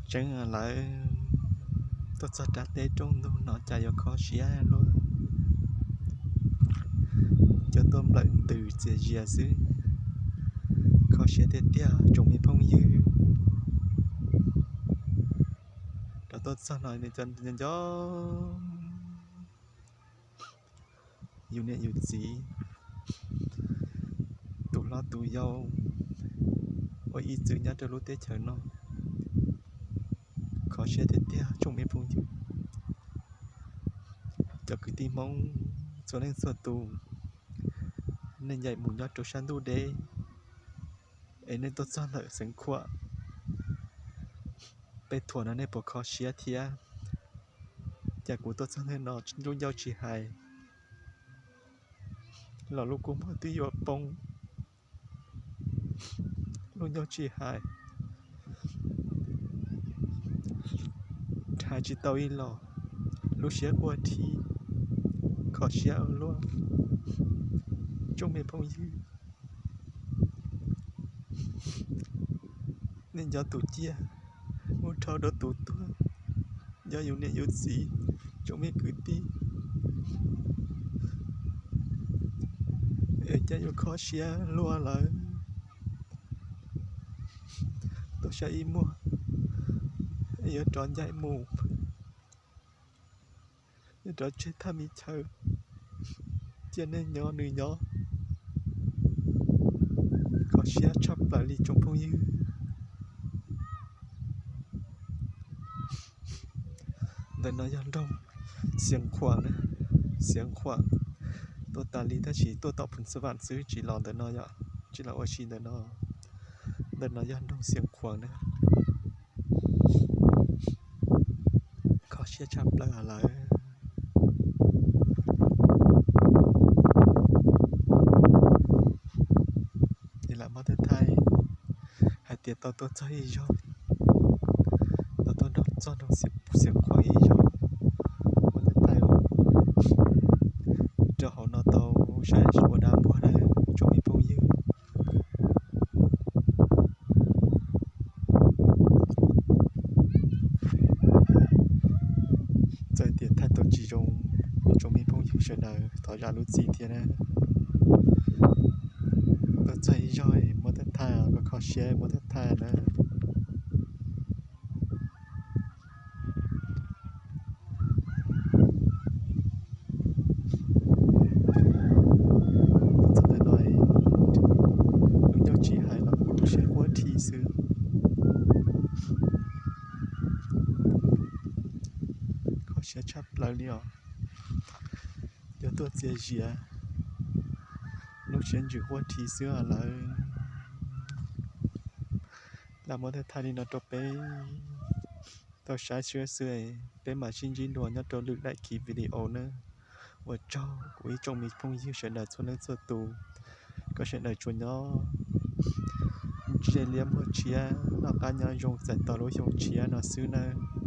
Tseeb lawm, tuaj txog rau teb rooj ntug no cas yuav kho siab luaj. Cov tuaj nplawm ntws txias zias xwb, kho siab tiag tiag tsoom me phooj ywg. Rov tuaj txog no nco nco yus niam yus txiv, tus hlob tus yau, ua ib txwm nyob rau lub teb chaws no, kho siab tiag tiag tsoom me phooj ywg. Cov kwv tij Hmoob txhua leej txhua tus, nej ncaim mus nyob rau sab ntuj deb, es nej tuaj txog ntawm Xeev Khuam, peb thuam no nej puas kho siab thiab? Cas kuv tuaj txog ntawm no lub ncauj tsis hais, los lub kua muag twb yuav poob, lub ncauj tsis hais, hais tsis tau ib los, lub siab quaj dhi, kho siab ua luaj tsoom me phooj ywg. Nej nco tus ciaj, mus dhau rau tus tuag, nco yus niam yus txiv, tsoom me kwv tij, es cas yuav kho siab luaj lawm. Tuaj saib ib muag, yuav rov ncaim mus, yuav rov tseg thaj me chaw, cia neeg nyob nws nyob, kho siab tshaj plaws li tsoom phooj ywg. Ntawm no yog nroog Xeev Khuam na, Xeev Khuam, tuaj tas li tab sis tuaj tom Phoos Xas Vam xwb, tsis los ntawm no yom, tsis los ua si ntawm no. Ntawm no yog nroog Xeev Khuam na. Kho siab tshaj plaws lawm. Es lam muab thaij thaij hais tias tau tuaj txog ib zaug, tau tuaj nrog txog nroog Xeev Khuam ib zaug, muab thaij thaij rau hauv no tau saib ua dab npuag na tsoom me phooj ywg. Txawm tias thaij tau tsis zoo, tsoom me phooj ywg sawv daws thov zam lub txim thiab na. Tuaj txog ib zaug muab thaij thaij, kho kho siab muab thaij thaij na. Txog ntawm no, lub ncauj tsis hais los kuv lub siab quaj dhi xwb. Kho siab tshaj plaws li os. Yuav tuaj txias zias, lub siab ntsws quaj dhi xwb lawm. Lam muab thaij thaij li no rau peb tau saib seb xwb, peb mam sib ntsib dua nyob rau lwm daim khiv video na. Ua tsaug kuv ib tsoom me phooj ywg sawv daws txhua leej txhua tus, kom sawv daws tsuas nyob ntsej liab muag tshiab, noj qab nyob zoo txais tos lub xyoo tshiab no xwb nawb.